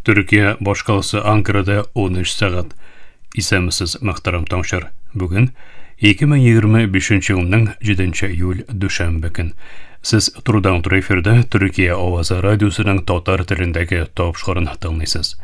Төркия башкаласы Анкарада 13 сәгать. Исәнмесез, мөхтәрәм тыңлаучылар. Бүген 2025 елның 7 июль дүшәмбе көн. Сез турыдан-туры эфирда Төркия авазы радиосының татар телендәге тапшыруын тыңлыйсыз.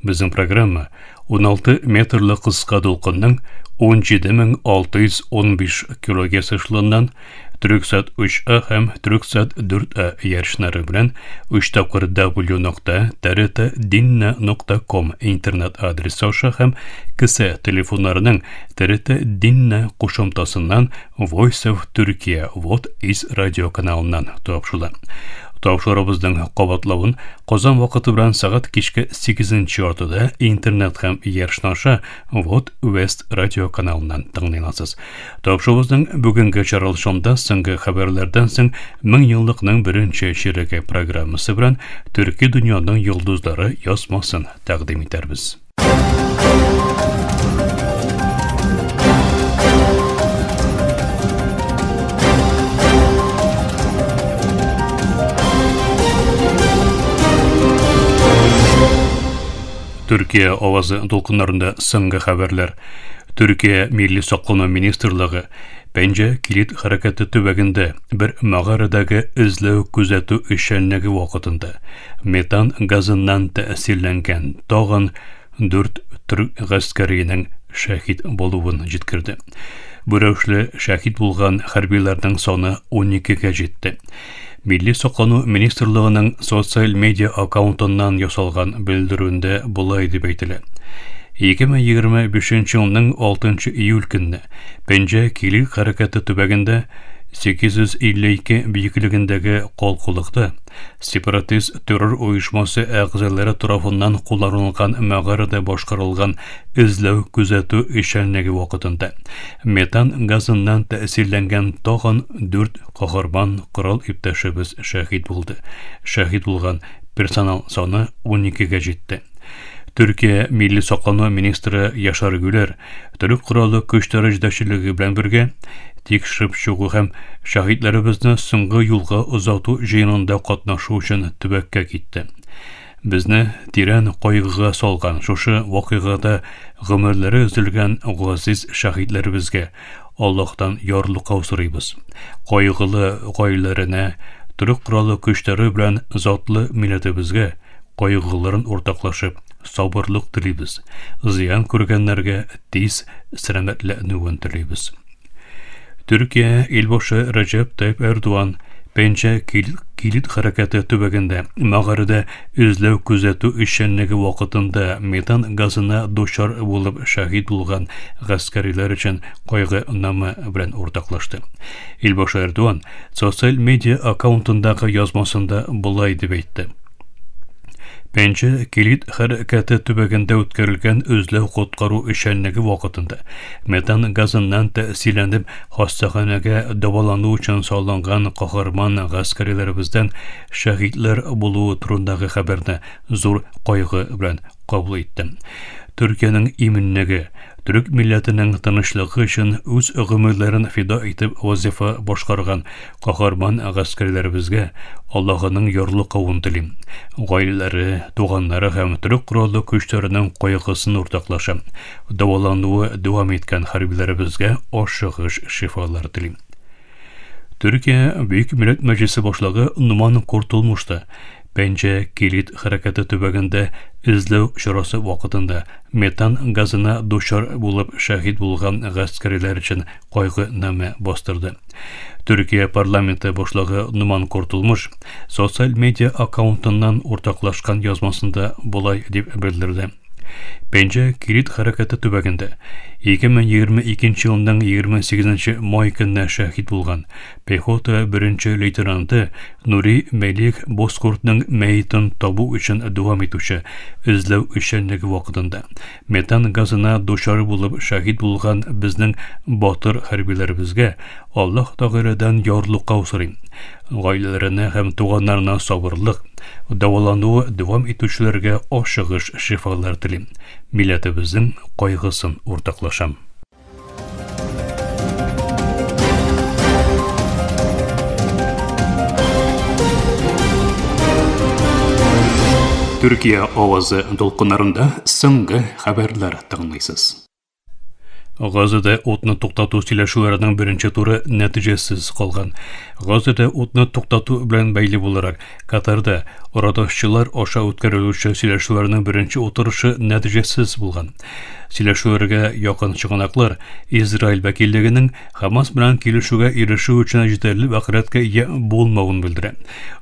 Безнең программа 16 метрлы кыска дулкынның 17615 килогерц эшелоныннан Түрксат 3А һәм Түрксат 4А ярышлары белән 3 тапкыр w.trtdinna.com интернет адресы аша һәм кесә телефоннарының TRT Dinna кушымтасыннан Voice of Turkey Вот из радио каналыннан тапшырыла. Тапшыруыбызның кабатлавын Казан вакыты белән сәгать кичке 8:30 интернет һәм ярышлар аша Вот West радио каналыннан тыңлый аласыз. Тапшыруыбызның бүгенге чыгарылышында соңгы хәбәрләрдән соң мең еллыкның беренче чиреге программасы белән Төрки дөньяның йолдызлары язмасын тәкъдим итәрбез. Төркия авазы дулкыннарында соңгы хәбәрләр. Төркия Милли саклану министрлыгы Пәнҗә Килит хәрәкәте төбәгендә бер мәгарәдәге эзләү күзәтү эшчәнлеге вакытында метан газыннан тәэсирләнгән тагын 4 төрк гаскәренең шәһид булуын җиткерде. Бу рәвешле шәһид булган хәрбиләрнең саны 12-гә җитте. Милли саклану министрлыгының социаль медиа аккаунтыннан ясалган белдерүендә болай дип әйтелә. 2025 елның 6 июль көнне Пәнҗә Килит хәрәкәте төбәгендә 852 биеклегендәге калкулыкта сепаратист террор оешмасы әгъзалары тарафыннан кулланылган мәгарәдә башкарылган эзләү күзәтү эшчәнлеге вакытында метан газыннан тәэсирләнгән тагын 4 каһарман корал иптәшебез шәһид булды. Шәһид булган персонал саны 12-гә җитте. Төркия Милли саклану министры Яшар Гүләр Төрек кораллы көчләре җитәкчелеге белән бергә тикшереп чыгу һәм шәһидләребезне соңгы юлга озату җыенында катнашу өчен төбәккә китте. Безне тирән кайгыга салган шушы вакыйгада гомерләре өзелгән газиз шәһидләребезгә Аллаһтан ярлыкау сорыйбыз. Кайгылы гаиләләренә, төрек кораллы көчләре белән затлы милләтебезгә кайгыларын уртаклашып, сабырлык телибез. Зыян күргәннәргә тиз сәламәтләнүен телибез. Төркия илбашы Рәҗәп Тайып Эрдоган Пәнҗә Килит хәрәкәте төбәгендә мәгарәдә эзләү күзәтү эшчәнлеге вакытында метан газына дучар булып шәһид булган гаскәриләр өчен кайгы-нама белән уртаклашты. Илбашы Эрдоган социаль медиа аккаунтындагы язмасында болай дип әйтте. Пәнҗә Килит хәрәкәте төбәгендә үткәрелгән эзләү коткару эшчәнлеге вакытында метан газыннан тәэсирләнеп хастаханәгә дәвалану өчен салынган каһарман гаскәриләребездән шәһидләр булуы турындагы хәбәрне зур кайгы белән кабул иттем. Төркиянең иминлеге, төрек милләтенең тынычлыгы өчен үз гомерләрен фида итеп вазифа башкарган каһарман гаскәриләребезгә Аллаһының ярлыкавын телим. Гаиләләре, туганнары һәм төрек кораллы көчләренең кайгысын уртаклашам. Дәвалануы дәвам иткән хәрбиләребезгә ашыгыч шифалар телим. Төркия Бөек Милләт Мәҗлисе башлыгы Нуман Куртулмуш та Пәнҗә Килит хәрәкәте төбәгендә эзләү чарасы вакытында метан газына дучар булып шәһид булган гаскәриләр өчен кайгы-намә бастырды. Төркия парламенты башлыгы Нуман Куртулмуш социаль медиа аккаунтыннан уртаклашкан язмасында болай дип белдерде. Пәнҗә Килит хәрәкәте төбәгендә 2022 елның 28 май көнне шәһид булган пехота беренче лейтенанты Нури Мелик Бозкуртның мәетен табу өчен дәвам итүче эзләү эшчәнлеге вакытында метан газына дучар булып шәһид булган безнең батыр хәрбиләребезгә Аллаһ Тәгаләдән ярлыкау сорыйм. Гаиләләренә һәм туганнарына сабырлык, дәвалануы дәвам итүчеләргә ашыгыч шифалар телим. Милләтебезнең кайгысын уртаклашам. Төркия авазы дулкыннарында соңгы хәбәрләр тыңлыйсыз. Газада утны туктату сөйләшүләренең беренче туры нәтиҗәсез калган. Газада утны туктату белән бәйле буларак, Катарда арадашчылар аша үткәрелүче сөйләшүләрнең беренче утырышы нәтиҗәсез булган. Сөйләшүләргә якын чыганаклар Израиль вәкиллегенең Хамас белән килешүгә ирешү өчен җитәрлек вәкаләткә ия булмавын белдерә.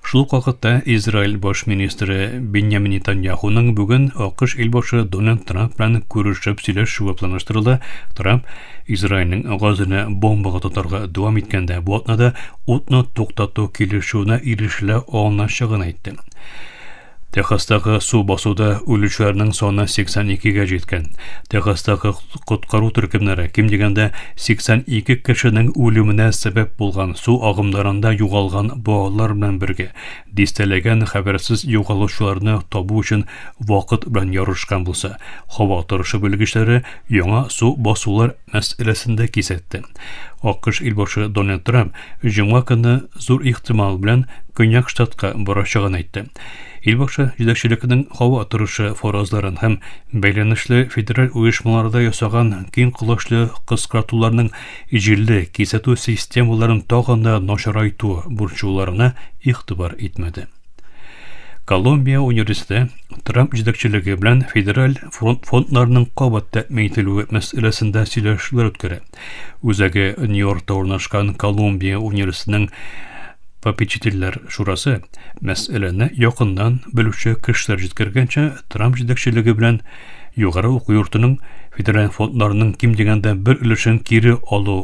Шул ук вакытта Израиль баш министры Беньямин Нетаньяхуның бүген АКШ илбашы Дональд Трамп белән күрешеп сөйләшүе планлаштырыла. Трамп Израильнең Газаны бомбага тотарга дәвам иткәндә бу атнада утны туктату килешүенә ирешелә алыначагын әйтте. Техастагы су басуда үлүчеләрнең саны 82-гә җиткән. Техастагы коткару төркемнәре ким дигәндә 82 кешенең үлеменә сәбәп булган су агымнарында югалган балалар белән бергә дистәләгән хәбәрсез югалучыларны табу өчен вакыт белән ярышкан булса, һава торышы белгечләре яңа су басулар мәсьәләсендә кисәтте. АКШ илбашы Дональд Трамп җомга көнне зур ихтимал белән Көньяк штатка барачагын әйтте. Илбашы җитәкчелекнең һава торышы фаразларын һәм бәйләнешле федераль оешмаларда ясаган киң колачлы кыскартуларның җирле кисәтү системаларын тагын да начарайту борчуларына игътибар итмәде. Колумбия университеты Трамп җитәкчелеге белән федераль фронт фондларының кабат тәэмин ителүе мәсьәләсендә сөйләшүләр үткәрә. Үзәге Нью-Йоркта урнашкан Колумбия университетының попечительләр шурасы мәсьәләне якыннан белүче кешеләр җиткергәнчә, Трамп җитәкчелеге белән югары уку йортының федераль фондларының ким дигәндә бер өлешен кире алу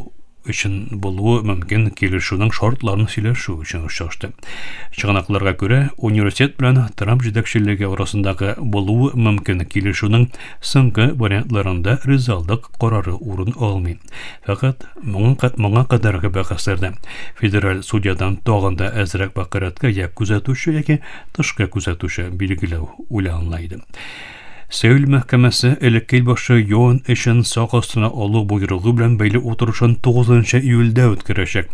өчен булуы мөмкин килешүнең шартларын сөйләшү өчен очрашты. Чыганакларга күрә, университет белән Трамп җитәкчелеге арасындагы булуы мөмкин килешүнең соңгы вариантларында ризалык карары урын алмый. Фәкать моңа кадәрге бәхәсләрдә федераль судьядан тагын да әзрәк вәкаләткә я күзәтүче яки тышкы күзәтүче билгеләү уйланыла иде. Сеул мәхкәмәсе элекке илбашы Йон эшен сак астына алу боерыгы белән бәйле утырышын 9 июльдә үткәрәчәк.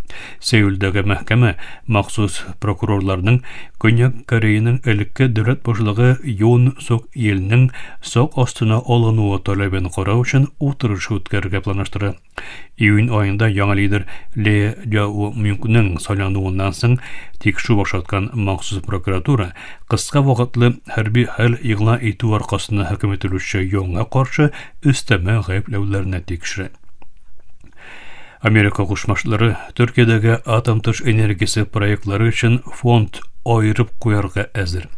Сеулдәге мәхкәмә махсус прокурорларның Көньяк Кореяның элекке дәүләт башлыгы Юн Сок Илнең сак астына алынуы таләбен карау өчен утырыш үткәрергә планлаштыра. Июнь аенда яңа лидер Ле Дяо Мюнгның сайлануыннан соң тикшерү башлаткан махсус прокуратура кыска вакытлы хәрби хәл игълан итү аркасында хөкем ителүче Йонга каршы өстәмә гаепләүләрне тикшерә. Америка Кушма Штатлары Төркиядәге атом тыш энергиясе проектлары өчен фонд аерып куярга әзер.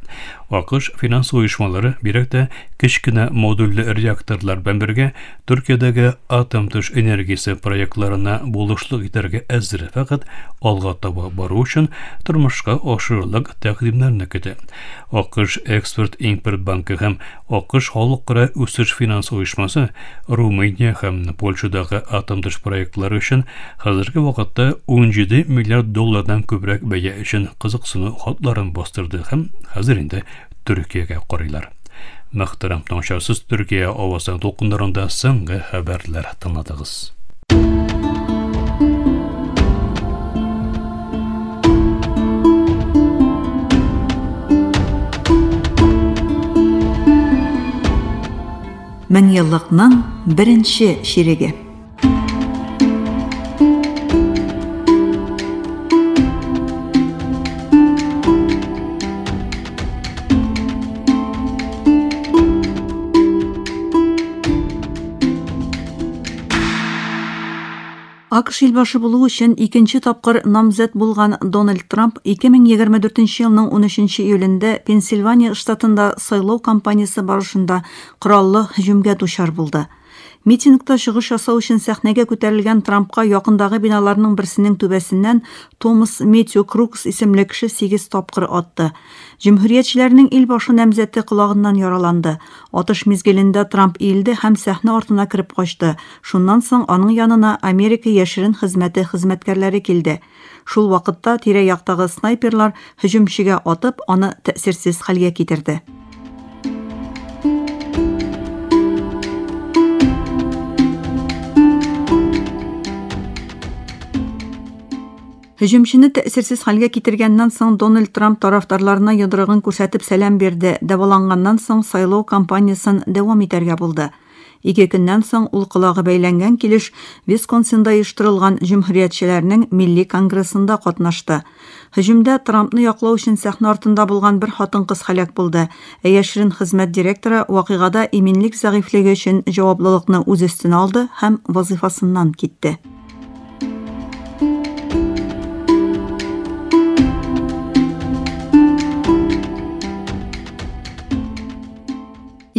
АКШ финанс оешмалары бигрәк тә кечкенә модульле реакторлар белән бергә Төркиядәге атом тыш энергиясе проектларына булышлык итәргә әзер, фәкать алга таба бару өчен тормышка ашырырлык тәкъдимнәрне көтә. АКШ экспорт-импорт банкы һәм АКШ халыкара үсеш финанс оешмасы Румыния һәм Польшадагы атом тыш проектлары өчен хәзерге вакытта 17 миллиард доллардан күбрәк бәя өчен кызыксыну хатларын бастырды һәм хәзер инде Төркиягә карыйлар. Мөхтәрәм тыңлаучылар, Төркия авазы дулкыннарында соңгы хәбәрләр тыңладыгыз. Меңьеллыкның беренче чиреге. АКШ илбашы булу өчен икенче тапкыр намзәт булган Дональд Трамп 2024 елның 13 июлендә Пенсильвания штатында сайлау кампаниясе барышында кораллы һөҗүмгә дучар булды. Митингта чыгыш ясау өчен сәхнәгә күтәрелгән Трампка якындагы биналарның берсенең түбәсеннән Томас Мэтью Крукс исемле кеше 8 тапкыр атты. Җөмһүриятчеләрнең илбашы намзәте колагыннан яраланды. Атыш мизгелендә Трамп иелде һәм сәхнә артына кереп качты. Шуннан соң аның янына Америка яшерен хезмәте хезмәткәрләре килде. Шул вакытта тирә-яктагы снайперлар һөҗүмчегә атып, аны тәэсирсез хәлгә китерде. Һөҗүмчене тәэсирсез хәлгә китергәннән соң Дональд Трамп тарафдарларына йодрыгын күрсәтеп сәлам бирде, дәваланганнан соң сайлау кампаниясен дәвам итәргә булды. Ике көннән соң ул колагы бәйләнгән килеш Висконсинда оештырылган җөмһүриятчеләрнең милли конгрессында катнашты. Һөҗүмдә Трампны яклау өчен сәхнә артында булган бер хатын-кыз һәлак булды, ә яшерен хезмәт директоры вакыйгада иминлек зәгыйфьлеге өчен җаваплылыкны үз өстенә алды һәм вазыйфасыннан китте.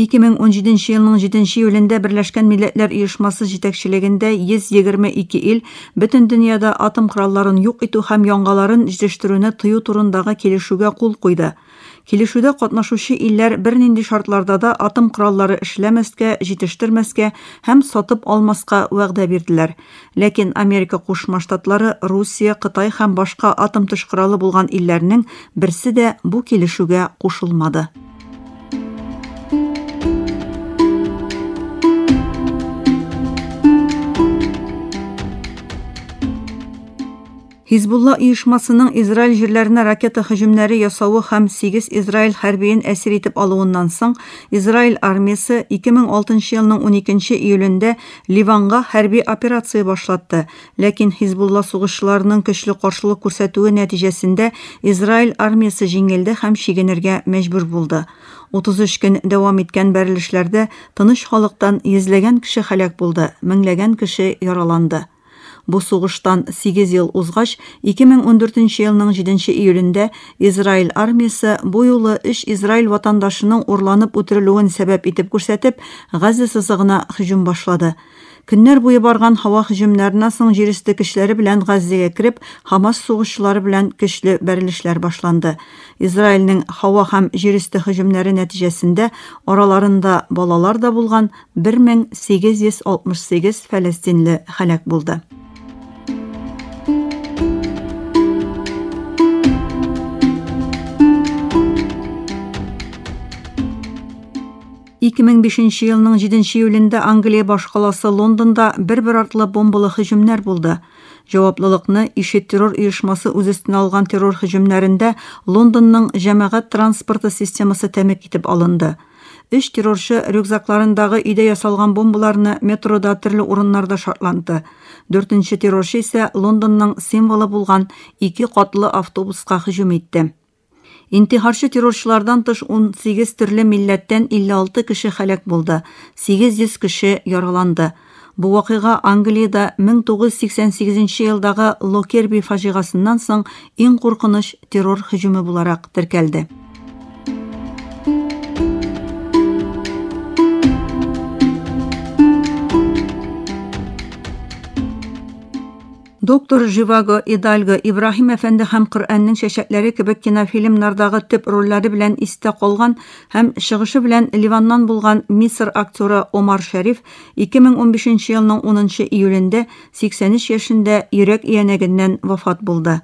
2017 елның 7 июлендә Берләшкән Милләтләр Оешмасы җитәкчелегендә 122 ил бөтен дөньяда атом коралларын юк итү һәм яңаларын җитештерүне тыю турындагы килешүгә кул куйды. Килешүдә катнашучы илләр бернинди шартларда да атом кораллары эшләмәскә, җитештермәскә һәм сатып алмаска вәгъдә бирделәр. Ләкин Америка Кушма Штатлары, Русия, Кытай һәм башка атом төш коралы булган илләрнең берсе дә бу килешүгә кушылмады. Хизбулла оешмасының Израиль җирләренә ракета һөҗүмнәре ясавы һәм 8 Израиль хәрбиен әсир итеп алуыннан соң Израиль армиясе 2006 елның 12 июлендә Ливанга хәрби операция башлатты. Ләкин Хизбулла сугышчыларының көчле каршылык күрсәтүе нәтиҗәсендә Израиль армиясе җиңелде һәм чигенергә мәҗбүр булды. 33 көн дәвам иткән бәрелешләрдә тыныч халыктан йөзләгән кеше һәлак булды, меңләгән кеше яраланды. Бу сугыштан 8 ел узгач, 2014 елның 7 июлендә Израиль армиясе бу юлы 3 Израиль ватандашының урланып үтерелүен сәбәп итеп күрсәтеп, Газа сызыгына һөҗүм башлады. Көннәр буе барган һава һөҗүмнәреннән соң җир өсте көчләре белән Газзәгә кереп, Хамас сугышчылары белән көчле бәрелешләр башланды. Израильнең һава һәм җир өсте һөҗүмнәре нәтиҗәсендә араларында балалар да булган 1868 фәләстинле һәлак булды. 2005 елның 7 июлендә Англия башкаласы Лондонда бер-бер артлы бомбалы һөҗүмнәр булды. Җаваплылыкны ИШИД террор оешмасы үз өстенә алган террор һөҗүмнәрендә Лондонның җәмәгать транспорты системасы тәмек итеп алынды. Өч террорчы рюкзакларындагы өйдә ясалган бомбаларны метрода төрле урыннарда шартлатты. Дүртенче террорчы исә Лондонның символы булган ике катлы автобуска һөҗүм итте. Интихарчы террорчылардан тыш 18 төрле милләттән 56 кеше һәлак булды, 800 кеше яраланды. Бу вакыйга Англиядә 1988 елдагы Локерби фаҗигасыннан соң иң куркыныч террор һөҗүме буларак теркәлде. Доктор Живаго, Идальго, Ибраһим әфәнде һәм Коръәннең чәчәкләре кебек кинофильмнардагы төп рольләре белән истә калган һәм чыгышы белән Ливаннан булган Мисыр актеры Омар Шәриф 2015 елның 10 июлендә 83 яшендә йөрәк өянәгеннән вафат булды.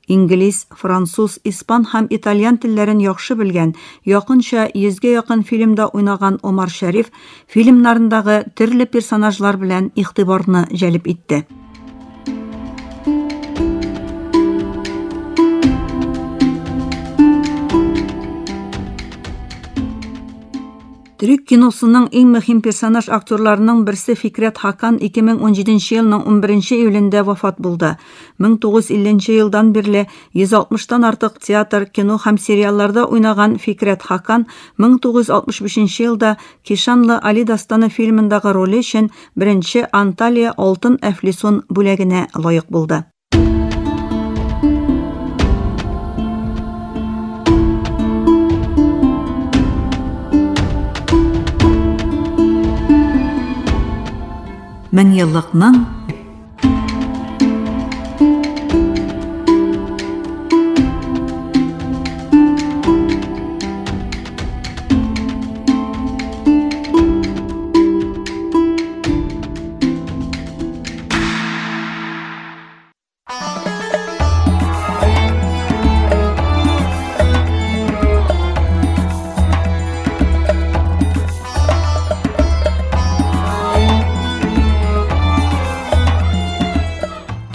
Инглиз, француз, испан һәм итальян телләрен яхшы белгән, якынча 100гә якын фильмда уйнаган Омар Шәриф фильмнарындагы төрле персонажлар белән игътибарны җәлеп итте. Төрек киносының иң мөһим персонаж актерларының берсе Фикрәт Хакан 2017 елның 11 июлендә вафат булды. 1950 елдан бирле 160-тан артык театр, кино һәм сериалларда уйнаган Фикрәт Хакан 1965 елда Кишанлы Али дастаны фильмындагы роле өчен беренче Анталия Алтын Әфлисун бүләгенә лаек булды. Меңьеллыкның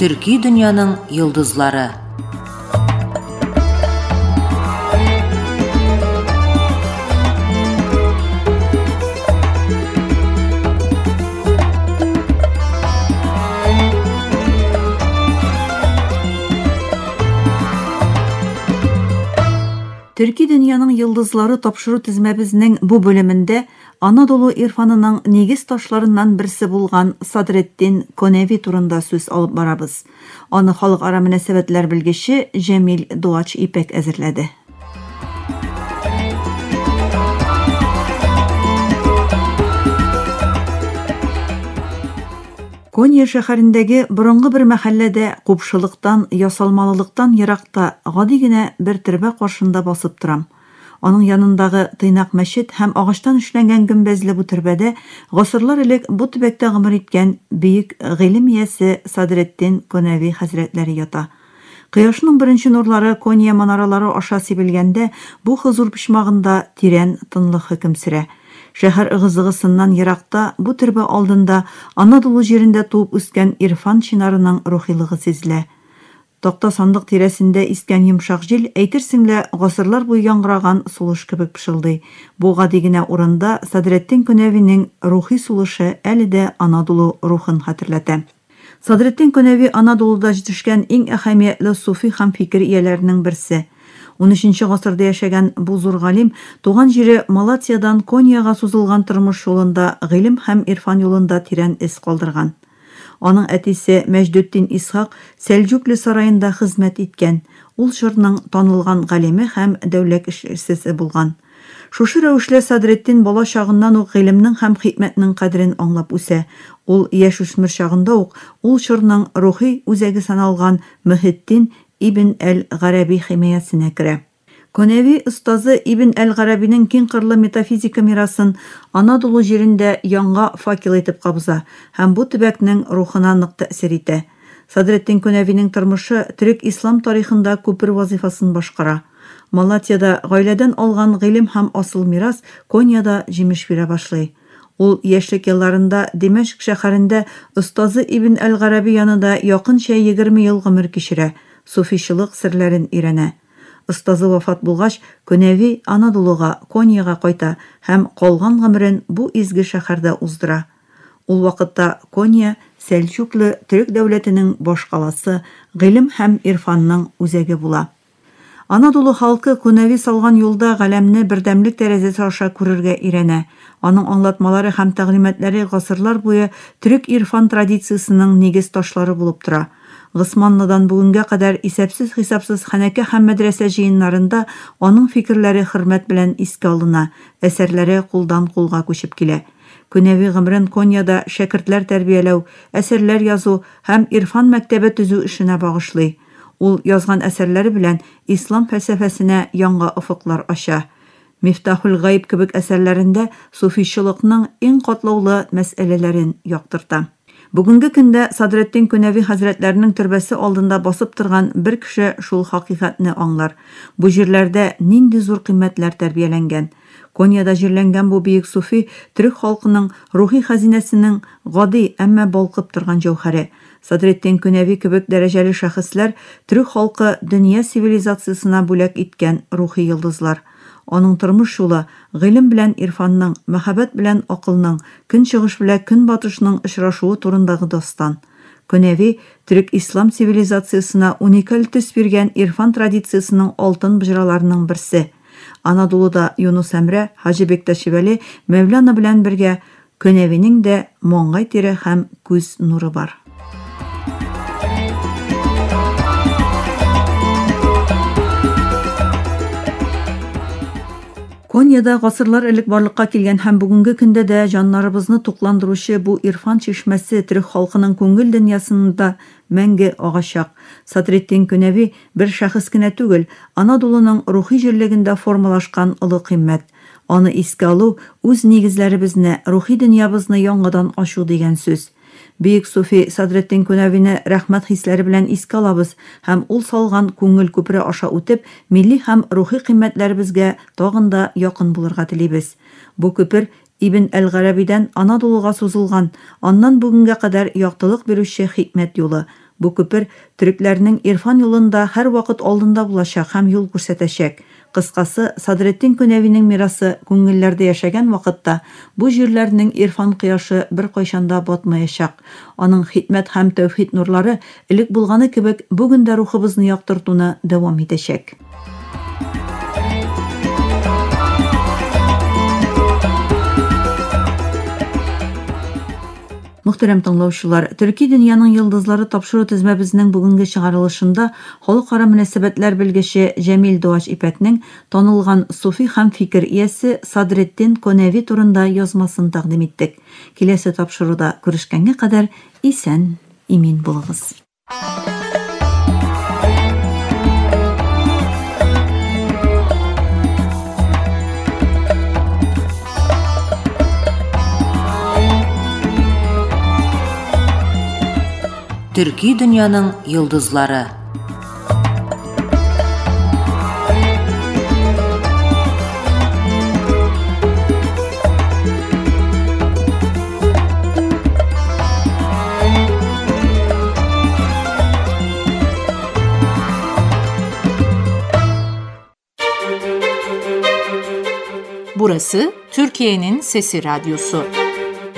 Төрки дөньяның йолдызлары. Төрки дөньяның йолдызлары тапшыру тезмәбезнең бу бүлемендә Анадолу ирфанының нигез ташларыннан берсе булган Садретдин Коневи турында сүз алып барабыз. Аны халыкара мөнәсәбәтләр белгече Җәмил Дуач Ипәк әзерләде. Конья шәһәрендәге борынгы бер мәхәлләдә купшылыктан, ясалмалылыктан еракта гади генә бер төрбә каршында басып торам. Аның янындагы тыйнак мәчет һәм агачтан эшләнгән гөмбәзле бу төрбәдә гасырлар элек бу төбәктә гомер иткән бөек гыйлем иясе Садретдин Конәви хәзрәтләре ята. Кояшның беренче нурлары Конья манаралары аша сибелгәндә, бу хозур почмагында тирән тынлык хөкем сөрә. Шәһәр ыгы-зыгысыннан еракта, бу төрбә алдында Анадолу җирендә туып үскән Ирфан чинарының рухилыгы сизелә. Такта сандык тирәсендә искән йомшак җил, әйтерсең лә, гасырлар буе яңгыраган сулыш кебек пышылдый. Бу гади генә урында Садретдин Көнәвинең рухи сулышы әле дә Анадолу рухын хәтерләтә. Садретдин Көнәви Анадолуда җитешкән иң әһәмиятле суфи һәм фикер ияләренең берсе. Унөченче гасырда яшәгән бу зур галим туган җире Малатиядан Коньяга сузылган тормыш юлында гыйлем һәм ирфан юлында тирән эз калдырган. Аның әтисе Мәҗдетдин Исхак Сәлҗүкле сараенда хезмәт иткән, ул чорның танылган галиме һәм дәүләт эшчесе булган. Шушы рәвешле Садретдин бала чагыннан ук гыйлемнең һәм хикмәтнең кадерен аңлап үсә. Ул яшүсмер чагында ук ул чорның рухи үзәге саналган Мөхетдин ибн әл-Гарәби химаясенә керә. Конәви остазы ибн әл-Гарәбинең киңкырлы метафизика мирасын Анадолу җирендә яңа факел итеп кабыза һәм бу төбәкнең рухына нык тәэсир итә. Садретдин Көнәвинең тормышы төрек-ислам тарихында күпер вазыйфасын башкара. Малатьяда гаиләдән алган гыйлем һәм асыл мирас Коньяда җимеш бирә башлый. Ул яшьлек елларында Димәшк шәһәрендә остазы ибн әл-Гарәби янында якынча 20 ел гомер кичерә, суфичылык серләрен өйрәнә. Остазы вафат булгач, Көнәви Анадолуга, Коньяга кайта һәм калган гомерен бу изге шәһәрдә уздыра. Ул вакытта Конья Сәлҗүкле төрек дәүләтенең башкаласы, гыйлем һәм ирфанның үзәге була. Анадолу халкы Көнәви салган юлда галәмне бердәмлек тәрәзәсе аша күрергә өйрәнә. Аның аңлатмалары һәм тәгълиматлары гасырлар буе төрек ирфан традициясенең нигез ташлары булып тора. Госманлыдан бүгенгә кадәр исәпсез-хисапсыз ханәкә һәм мәдрәсә җыеннарында аның фикерләре хөрмәт белән искә алына, әсәрләре кулдан кулга күчеп килә. Көнәви гомерен Коньяда шәкертләр тәрбияләү, әсәрләр язу һәм ирфан мәктәбе төзү эшенә багышлый. Ул язган әсәрләре белән ислам фәлсәфәсенә яңа офыклар ача. Мифтахул Гайб кебек әсәрләрендә суфичылыкның иң катлаулы мәсьәләләрен яктырта. Бүгенге көндә Садретдин Көнәви хәзрәтләренең төрбәсе алдында басып торган бер кеше шул хакыйкатьне аңлар. Бу җирләрдә нинди зур кыйммәтләр тәрбияләнгән. Коньяда җирләнгән бу бөек суфи төрек халкының рухи хәзинәсенең гади, әмма балкып торган җәүһәре. Садретдин Көнәви кебек дәрәҗәле шәхесләр төрек халкы дөнья цивилизациясенә бүләк иткән рухи йолдызлар. Аның тормыш юлы гыйлем белән ирфанның, мәхәббәт белән акылның, көнчыгыш белән көнбатышның очрашуы турындагы дастан. Көнәви төрек ислам цивилизациясенә уникаль төс биргән ирфан традициясенең алтын боҗраларының берсе. Анадолуда Юнус Әмрә, Хаҗи Бекташи Вәли, Мәүлана белән бергә Көнәвинең дә маңгай тире һәм күз нуры бар. Коньяда гасырлар элек барлыкка килгән һәм бүгенге көндә дә җаннарыбызны тукландыручы бу ирфан чишмәсе төрек халкының күңел дөньясында мәңге агачак. Садретдин Көнәви бер шәхес кенә түгел, Анадолуның рухи җирлегендә формалашкан олы кыйммәт. Аны искә алу үз нигезләребезне, рухи дөньябызны яңадан ачу дигән сүз. Бөек суфи Садретдин Көнәвине рәхмәт хисләре белән искә алабыз һәм ул салган күңел күпере аша үтеп, милли һәм рухи кыйммәтләребезгә тагын да якын булырга телибез. Бу күпер Ибн әл-Гарәбидән Анадолуга сузылган, аннан бүгенгә кадәр яктылык бирүче хикмәт юлы. Бу күпер төрекләрнең ирфан юлында һәрвакыт алдында булачак һәм юл күрсәтәчәк. Кыскасы, Садретдин Көнәвинең мирасы күңелләрдә яшәгән вакытта бу җирләрнең ирфан кояшы беркайчан да батмаячак. Аның хикмәт һәм тәүхид нурлары элек булганы кебек бүген дә рухыбызны яктыртуны дәвам итәчәк. Мөхтәрәм тыңлаучылар, Төрки дөньяның йолдызлары тапшыру тезмәбезнең бүгенге чыгарылышында халыкара мөнәсәбәтләр белгече Җәмил Дуач Ипәкнең танылган суфи һәм фикер иясе Садретдин Конәви турында язмасын тәкъдим иттек. Киләсе тапшыруда күрешкәнгә кадәр исән, имин булыгыз. Төрки дөньяның йолдызлары. Burası Türkiye'nin Sesi Radyosu.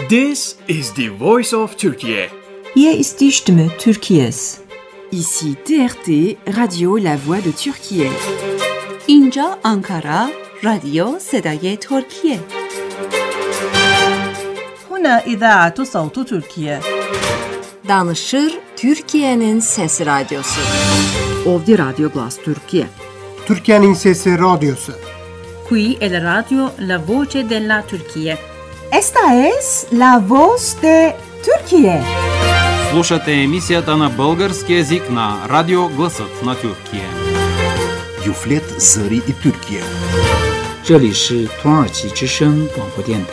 This is the voice of Turkey. Hier ist die Stimme Türkiye's. Ici TRT, Radio La Voix de Türkiye. اینجا آنکارا رادیو صدای ترکیه. هنا إذاعة صوت تركيا. Danışır Türkiye'nin Sesi Radyosu. Ovdi Radyo Glas Türkiye. Türkiye'nin Sesi Radyosu. Qui è la radio La Voce della Turchia. Esta es la voz de Türkiye. Слушате емисията на български език на Радио Гласът на Тюркия. Юфлет Зари и Türkiye. 这里是土耳其之声广播电台。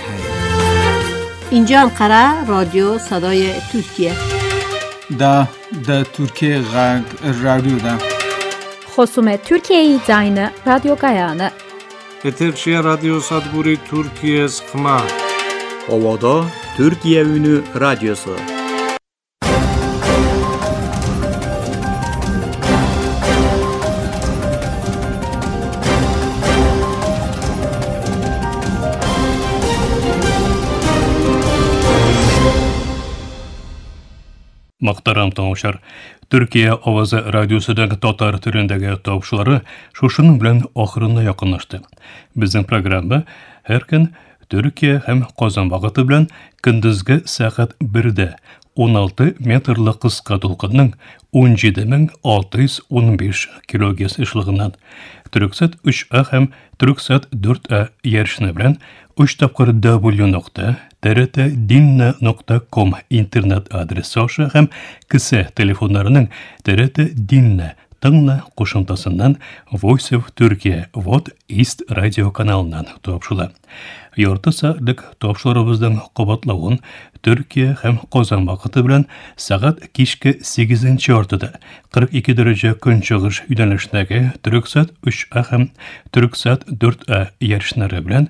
اینجا انقره رادیو صدای ترکیه. دا د ترکیې غږ رادیو ده. خصوم Türkiye'yi زاین رادیو گایانı. Eterşiyə радиосадгури Türkiye's xma. Ovada Türkiye Ünü Radyosu. Мөхтәрәм тыңлаучылар, Төркия авазы радиосының татар телендәге тапшырулары шушының белән ахырына якынлашты. Безнең программа һәр көн Төркия һәм Казан вакыты белән көндезге сәгать 1-дә 16 метрлы кыска дулкынның 17615 килогерц ешлыгыннан Türksat 3A һәм Türksat 4A ярышны белән 3 тапкыр w.trtdinna.com интернет адресы аша һәм кесә телефоннарының TRT Dinna тыңла кушымтасыннан Voice of Turkey Вот East радио каналыннан тапшыла. Ярты сәгатьлек тапшырубызның кабатлавын Төркия һәм Казан вакыты белән сәгать кичке 8 яртыда 42 дәрәҗә көнчыгыш юнәлешендәге Türksat 3A һәм Türksat 4A ярышлары белән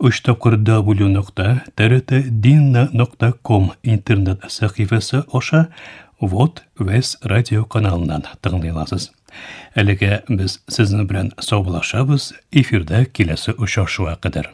3 тапкыр w.trtdinna.com интернет сәхифәсе аша Вот Вес радио каналыннан тыңлый аласыз. Әлегә без сезнең белән саубуллашабыз, эфирдә киләсе очрашуга кадәр.